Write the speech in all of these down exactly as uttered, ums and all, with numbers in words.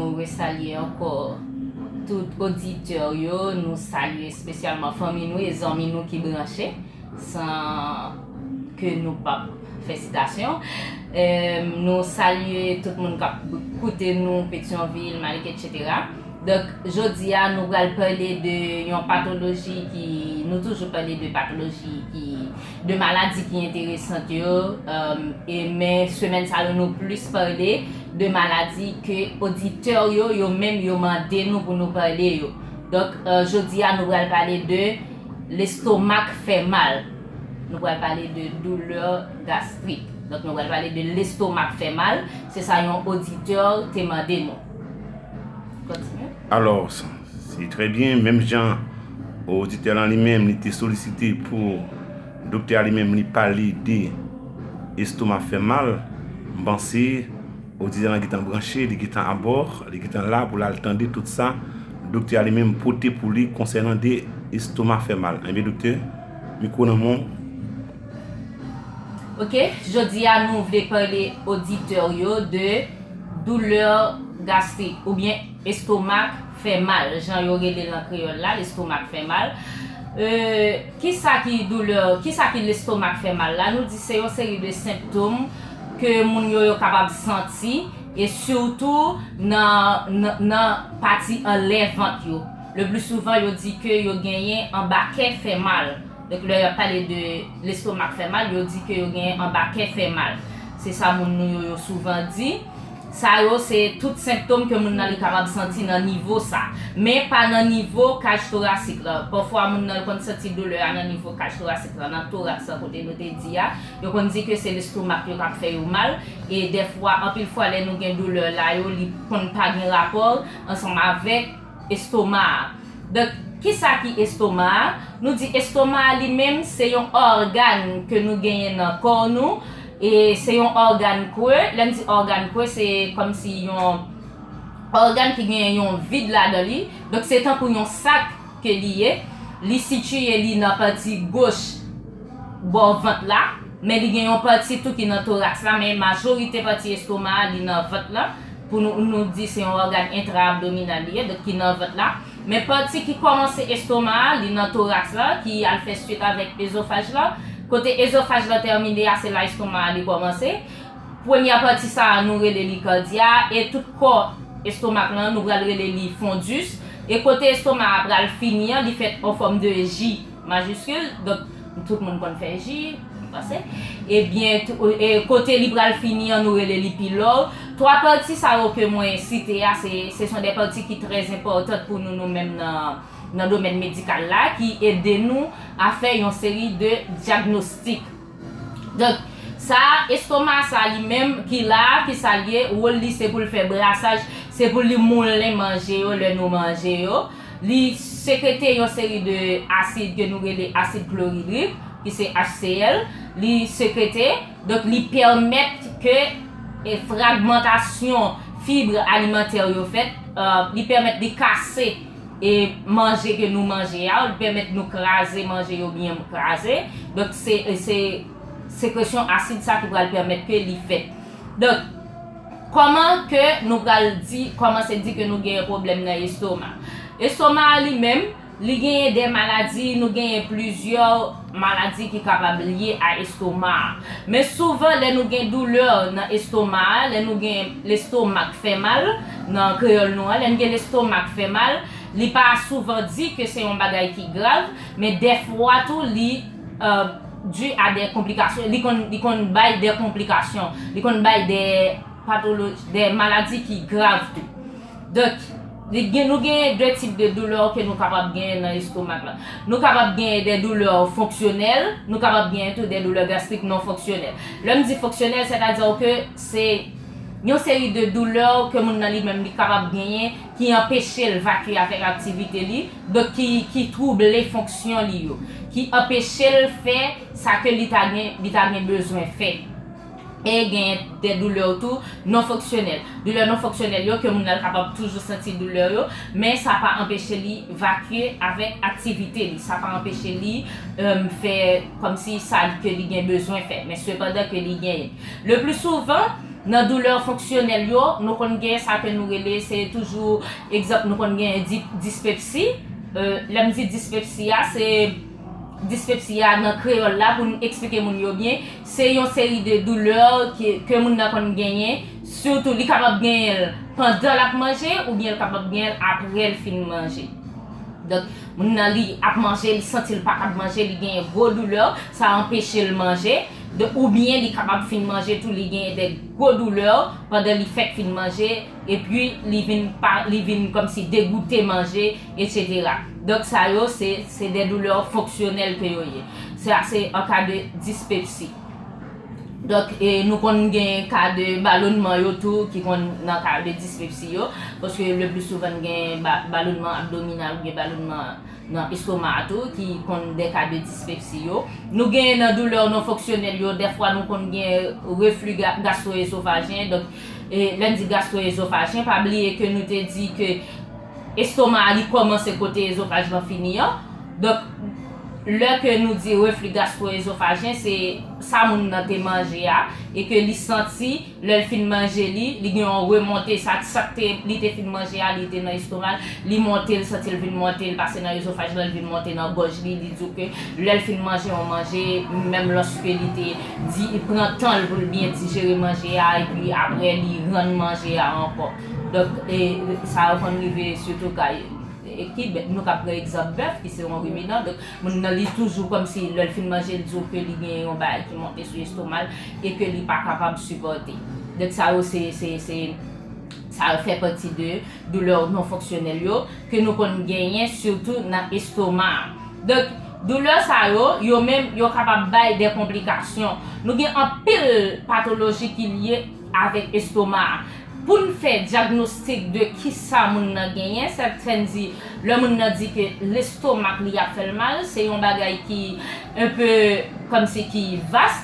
Nou resalye ankò tout oditè yo, nou salye espesyalman fanmi nou e zanmi nou ki branche, san ke nou p ap fè sitasyon. Em, nou salye tout moun k ap koute nou, Petyonvil, Malek, etsetera. Donk, jodi a, nou pral pale de yon patoloji ki, nou toujou pale de patoloji ki, de maladi ki enteresant yo, em, e men semèn sa yo, nou plis pale de maladi ke oditè yo, yo menm, yo mande nou pou nou pale yo. Donk, eh, jodi a, nou pral pale de lestomak fè mal. Nou pral pale de doulè gastrik. Donk, nou pral pale de lestomak fè mal. Se sa yon oditè te mande nou. Kontinye. Alò, se trè byen. Menm jan oditè lan li menm, li te solisite pou doktè a li menm, li pale de estoma fè mal, m panse oditè lan gentan branche, li gentan abò, li gentan la pou l al tande tout sa doktè a li menm pote pou li konsènan de estoma fè mal. Enben, doktè, mikwo nan men w. Ok, jodi a nou vle pale oditè yo de doulè gastrik oubyen estomak fè mal, jan yo rele l an kreyòl la, lestomak fè mal. Euh, kisa ki doulè, kisa ki lestomak fè mal la? Nou di se yon seri de senptòm ke moun yo, yo kapab santi, e sitou nan, nan, nan pati anlè vant yo. Le pli souvan, yo di ke yo genyen anba kè fè mal. Donk, lè y ap pale de lestomak fè mal, yo di ke yo genyen anba kè fè mal. Se sa moun nou yo, yo souvan di. Sa yo, se tout senptòm ke moun nan li kapab santi nan nivo sa. Men pa nan nivo kaj torasik la. Pafwa, moun nan konn santi doulè a nan nivo kaj torasik la, nan toraks la, kote nou te di a. Yo konn di ke se lestomak yo k ap fè yo mal. E dèfwa, anpil fwa, lè nou gen doulè la yo, li konn pa gen rapò ansanm avèk estoma a. Donk, kisa ki estoma a? Nou di estoma a li menm se yon ògàn ke nou genyen nan kò nou. E se yon ògàn kre. Lè m di ògàn kre, se kòmsi yon ògàn ki genyen yon vid ladan li. Donk, se tankou yon sak ke li ye. Li sitiye li nan pati goch bò vant la. Men li gen yon pati tou ki nan toraks la. Men majorite pati estoma a, li nan vant la. Pou nou, nou di se yon ògàn entra-abdominal li ye, donk ki nan vant la. Men pati ki kòmanse estoma a, li nan toraks la, ki al fè swit avèk ezofaj la. Kote ezofaj la tèmine a, se la estoma a li kòmanse. Premyè pati sa a, nou rele li kadya, e tout kò estomak lan, nou pral rele li fondis. E kote estoma a pral fini an, li fèt an fòm de ji majiskil, donk tout moun konn fè ji, m panse. Ebyen, tou- e kote li pral fini an, nou rele li pilò. Twa pati sa yo ke mwen site a, se, se sont des parties ki trè enpòtan pou nou, nou menm nan, nan domèn medikal la, ki ede nou a fè yon seri de dyagnostik. Donk, sa, estoma sa li menm ki la, ki sa l ye, wòl li se pou l fè brasaj, se pou li moulen manje yo lè nou manje yo. Li sekrete yon seri de asid ke nou rele asid kloridrik, ki se H C l. Li sekrete, donk li pèmèt ke e, fragmantasyon fib alimantè yo fèt, e, li pèmèt li kase e manje ke nou manje a, li pèmèt nou kraze manje yo byen kraze. Donk se, se sekresyon asid sa ki pral pèmèt ke li fèt. Donk, kòman ke nou pral di, kòmanse di ke nou genyen pwoblèm nan estoma? Estoma a li menm, li genyen de maladi, nou genyen plizyè maladi ki kapab lye a estoma a. Men souvan, lè nou gen doulè nan estoma a, lè nou gen lestomak fè mal, nan kreyòl nou an, lè n gen lestomak fè mal, li pa souvan di ke se yon bagay ki grav, men dèfwa tou, li, e, dû à des complications, li konn, li konn bay de konplikasyon, li konn bay de patoloji, de maladi ki grav tou. Donk, li gen, nou gen de tip de doulè ke nou kapab genyen nan estomak la. Nou kapab genyen de doulè fonksyonèl, nou kapab genyen tou de doulè gastrik non fonksyonèl. Lè m di fonksyonèl, sètadi ke se yon seri de doulè ke moun nan li menm li kapab genyen ki anpeche l vakye avèk aktivite li, donk ki, ki twouble fonksyon li yo, ki anpeche l fè sa ke li ta gen, li ta gen bezwen fè. E gen de doulè tou non fonksyonèl. Doulè non fonksyonèl yo, ke moun nan kapab toujou santi doulè yo, men sa pa anpeche li vakye avèk aktivite li. Sa pa anpeche li, e, fè kòmsi sa ke li gen bezwen fè. Men sepandan ke li genyen. Le pli souvan, Nan doulè fonksyonèl yo, nou konn gen sa ke nou rele, se toujou, egzanp, nou konn gen di- dispepsi. Euh, lè m di dispepsi a, se dispepsi a nan kreyòl la, pou n eksplike moun yo byen, se yon seri de doulè ke, ke moun nan konn genyen, sitou li kapab genyen l pandan l ap manje, oubyen l kapab genyen l apre l fin manje. Donk, moun nan li ap manje, li santi l pa kab manje, li genyen gwo doulè, sa anpeche l manje. Donk, oubyen li kapab fin manje tou, li genyen de gwo doulè pandan li fèk fin manje, epi li vin pa, li vin kòmsi degoute manje, etsetera. Donk, sa yo, se, se de doulè fonksyonèl ke yo ye. Sa, se an ka de dispepsi. Donk, e, nou konn gen ka de balonman yo tou, ki konn nan ka de dispepsi yo, paske le pli souvan n gen ba- balonman abdominal oubyen balonman nan estoma a tou, ki konn de ka de dispepsi yo. Nou gen nan doulè non fonksyonèl yo, dèfwa nou konn gen refli ga- gastro-ezofajen. Donk, e, lè n di gastro-ezofajen, pa bliye ke nou te di ke estoma a li kòmanse kote ezofaj lan fini an. Donk, lè ke nou di refli gastro-ezofajen, se sa moun nan te manje a, e ke li santi, lè l fin manje li, li gen yon remonte, sa, sa k te, li te fin manje a, li te nan estoma l, li monte, l santi l vin monte, l pase nan ezofaj lan, l vin monte nan gòj li, li di w ke lè l fin manje yon manje, menm lòske li te di, li pran tan l pou l byen dijere manje a, epi apre li rann manje a ankò. Donk, e, sa yo konn rive sitou kay, e, ki, nou ka pran egzanp bèf, ki se yon riminan. Donk, moun nan li toujou kòmsi lè l fin manje, l di w ke li gen yon bagay ki monte sou estoma l e ke li pa kapab sipòte. Donk, sa yo se, se, se, sa yo fè pati de doulè non fonksyonèl yo ke nou konn genyen sitou nan estoma a. Donk, doulè sa yo, yo menm, yo kapab bay de konplikasyon. Nou gen anpil patoloji ki lye avèk estoma a. Pou n fè dyagnostik de kisa moun nan genyen, sèten di, lè moun nan di ke lestomak li ap fè l mal, se yon bagay ki un peu kòmsi ki vas,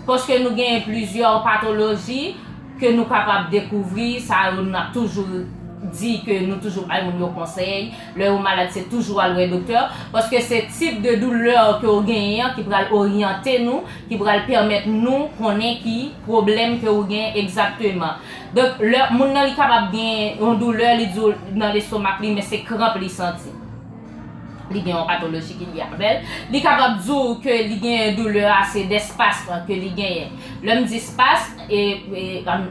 paske nou genyen plizyè patoloji ke nou kapab dekouvri, sa yo n ap toujou di ke nou toujou bay moun yo konsèy, lè yo malad, se toujou al wè doktè, paske se tip de doulè ke w genyen an ki pral oryante nou, ki pral pèmèt nou konnen ki pwoblèm ke w gen egzakteman. Donk, lè moun nan li kapab gen yon doulè, li di w nan lestomak li, men se kranp li santi. Li gen yon patoloji ki lye avè l. Li kapab di w ke li gen doulè a, se de spas ke li genyen. Lè m di spas, e, e, an,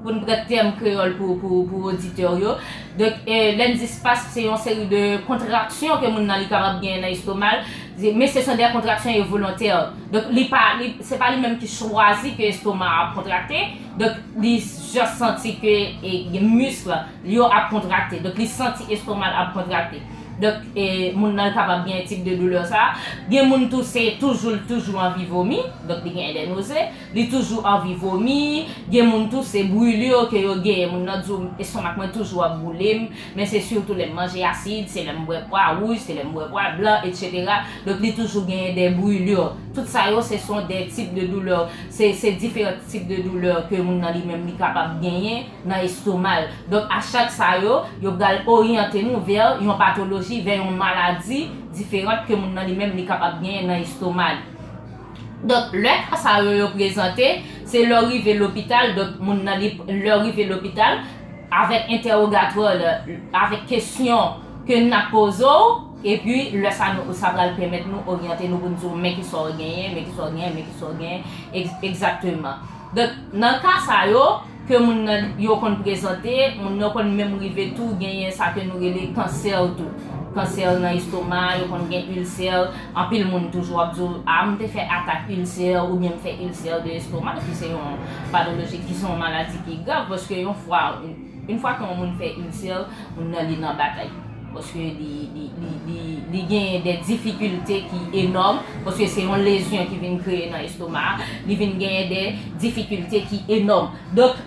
pou n pran tèm kreyòl pou, pou, pou oditè yo. Donk, e, lè n di spas, se yon seri de kontraksyon ke moun nan li kapab genyen nan estoma l, men se son de kontraksyon envolontè. Donk, li pa, li, se pa li menm ki chwazi ke estoma a ap kontrakte. Donk, li just santi ke, e, gen misk yo ap kontrakte. Donk, li santi estoma l ap kontrakte. Donk, e, moun nan kapab gen tip de doulè sa. Gen moun tou, se toujou, toujou anvi vomi. Donk, li gen de noze. Li toujou anvi vomi. Gen moun tou, se brûlure ke yo genyen. Moun nan di w, estomak mwen toujou ap boule m, men se sitou lè m manje asid, se lè m bwè pwa wouj, se lè m bwè pwa blan, etsetera. Donk, li toujou genyen de brûlure. Tout sa yo, se son de tip de doulè. Se, se diferan tip de doulè ke moun nan li menm li kapab genyen nan estoma l. Donk, a chak sa yo, yo pral oryante nou vè yon patoloji, vè yon maladi diferan ke moun nan li menm li kapab genyen nan estoma l. Donk, lè ka sa yo, yo prezante, se lè w rive lopital, donk, moun nan li, lè w rive lopital, avèk entèwogatwa, avèk kesyon ke n ap poze w, epi lè sa nou, sa pral pèmèt nou oryante nou pou n di w, men ki sa w genyen, men ki sa w genyen, men ki sa w genyen, egz- egzakteman. Donk, nan ka sa yo, ke moun nan yo konn prezante, moun nan konn menm rive tou genyen sa ke nou rele kansè tou. Kansè nan estoma, yo konn gen ilsè, anpil moun toujou ap di w, a, m te fè atak ilsè, oubyen m fè ilsè de estoma, ki se yon patoloji, ki se yon maladi ki grav, paske yon fwa, yon fwa ke yon moun fè ilsè, moun nan li nan batay. Paske li, li, li, li, li genyen de difikilte ki enòm, paske se yon lezyon ki vin kreye nan estoma a, li vin genyen de difikilte ki enòm. Donk,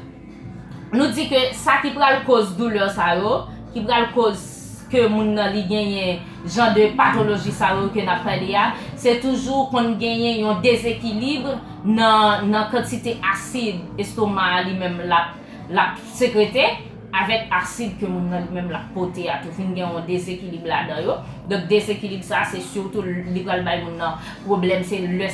nou di ke sa ki pral koz doulè sa yo, ki pral koz ke moun nan li genyen jan de patoloji sa yo ke n ap pale a, se toujou konn genyen yon dezekilib nan, nan kantite asid estoma a li menm l ap, l ap sekrete, avèk asid ke moun nan li menm l ap pote a tou. Fin gen yon dezekilib ladan yo. Donk, dezekilib sa, se sitou li pral bay moun nan pwoblèm, se lè